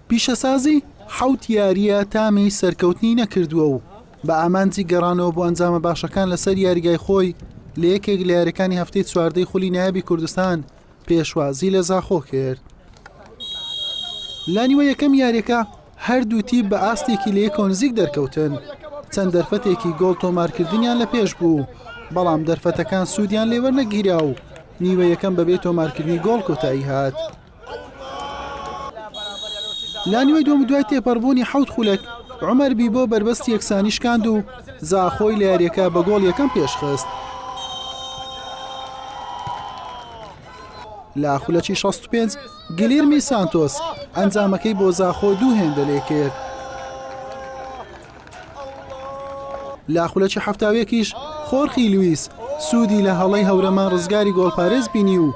پیشەسازی حەوت یارییە تامی سەرکەوتنی نەکردووە و بە ئامانجی گەڕانەوە بۆ ئەنجامە باشەکان لەسەر یاریگای خۆی لە یەکێک لە یاریەکانی هەفتەی چواردەی خولی نایابی کوردستان پێشوازی لە زاخۆ کرد. لە نیوە یەکەم یاریەکە هەردوو تیپ بە ئاستێکی لە یەکەوە نزیک دەرکەوتن چەند دەرفەتێکی گۆڵ تۆمارکردنیان لە پێش بوو بەڵام دەرفەتەکان سوودیان لێوەرنەگیرا و نیوە یەکەم بەبێ تۆمارکردنی گۆڵ کۆتایی هات. لە نیوەی دووەم دوای تێپەڕبوونی حەوت خولەک عومەر بیبۆ بەربەستی یەکسانی شکاند و زاخۆی لە یاریەکە بە گۆڵ یەکەم پێشخست. لە خولەکی 65 گلیرمی سانتۆس ئەنجامەکەی بۆ زاخۆ دوو هێندە لێکرد. لە خولەکی حەفتاویەکیش خۆرخی لویس سوودی لە هەڵەی هەورەمان ڕزگاری گۆڵپارێز بینی و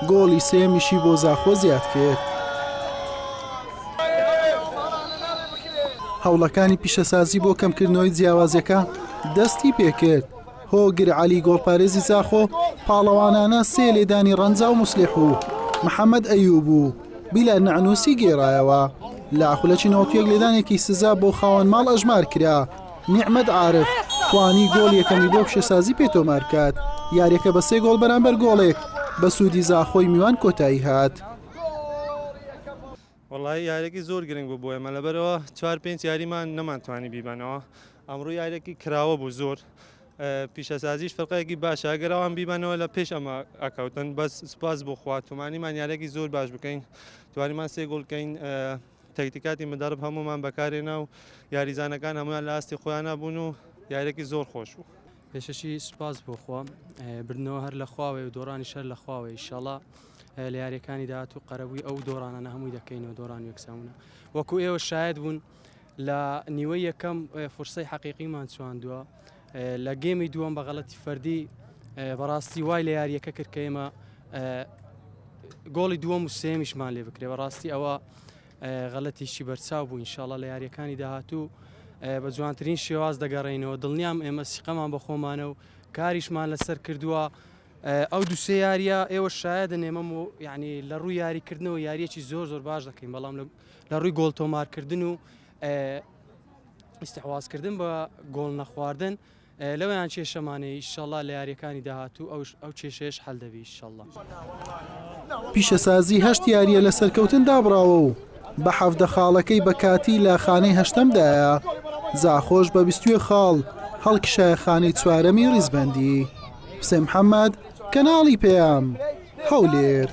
گۆڵی سێیەمیشی بۆ زاخۆ زیاد کرد. هەوڵەکانی پیشەسازی بۆ کەمکردنەوەی جیاوازیەکە دەستی پێکرد، هۆگر عەلی گۆڵپارێزی زاخۆ پاڵەوانانە سێ لێدانی ڕەنجاو موسلیح و محەمەد ئەیوب و بیلال نەعنوسی گێڕایەوە. لە خولەکی 91 لێدانێکی سزا بۆ خاوەن ماڵ ئەژمار کرا، نیعمەت عارف توانی گۆڵ یەکەمی بۆ پیشەسازی پێ تۆمار بکات، یاریەکە بە سێ گۆڵ بەرامبەر گۆڵێک بە سوودی زاخۆی میوان کۆتایی هات. وەڵایی یاریەکی زۆر گرنگ بوو بۆ ئێمە لەبەرەوە چوار پێنج یاریمان نەمانتوانی بیبەنەوە ئەمڕۆ یاریەکی کراوە بوو زۆر پیشەسازیش فرقەیەکی باشە ئەگەر ئەوان بیبەنەوە لە پێش ئەمە ئەکەوتن بەس سوپاس بۆ خوا توانیمان یاریەکی زۆر باش بکەین توانیمان سێ گۆڵ کەین تەکتیکاتی مدەڕب هەمومان بەکارێنا و یاریزانەکان هەمویان لە ئاستی خۆیانە بوون و یاریەکی زۆر خۆش بوو. پێشەکی سوپاس بۆ خوا بردنەوە هەر لە خواوێ و دۆڕانیش هەر لە خواوێ ئیشەڵا لە یاریەکانی داهاتوو قەرەبووی ئەو دۆڕانانە هەمووی دەکەینەوە دۆڕان یەکسانە وەکو ئێوە شاید بوون لە نیوەی یەکەم فرسەی حەقیقیمان چواندووە لە گێمی دووەم بە غەڵەتی فەردی بەڕاستی وای لە یاریەکە کرد کە ئێمە گۆڵی دووەم و سێمیشمان لێ بکرێ بەڕاستی ئەوە غەلەتیشی بەرچاو بوو ئینشاڵا لە یاریەکانی داهاتوو بە جوانترین شێواز دەگەڕێینەوە دڵنیام ئێمە سیقەمان بە خۆمانە و کاریشمان لەسەر کردووە ئەو دوسێ یاریە ئێوە شایدن ئێمە یعنی لە ڕووی یاریکردنەوە یاریەکی زۆر زۆر باش دەکەین بەڵام لە ڕووی گۆڵ تۆمارکردن و ئیستحوازکردن بە گۆڵ نەخواردن لەوەیان کێشەمانەیە ئیشەڵا لە یاریەکانی داهاتوو ئەو ئەو کێشەیەش حەل دەبی ئیشەڵا. پیشەسازی هەشت یارییە لە سەرکەوتن دابڕاوە و بە 17 خاڵەکەی بە کاتی لە خانەی هەشتەمدایە، زاخۆش بە 21 خاڵ هەڵکشایە خانەی چوارەمی ریزبەندی. حوسێن محەمەد، کەناڵی پەیام، هەولێر.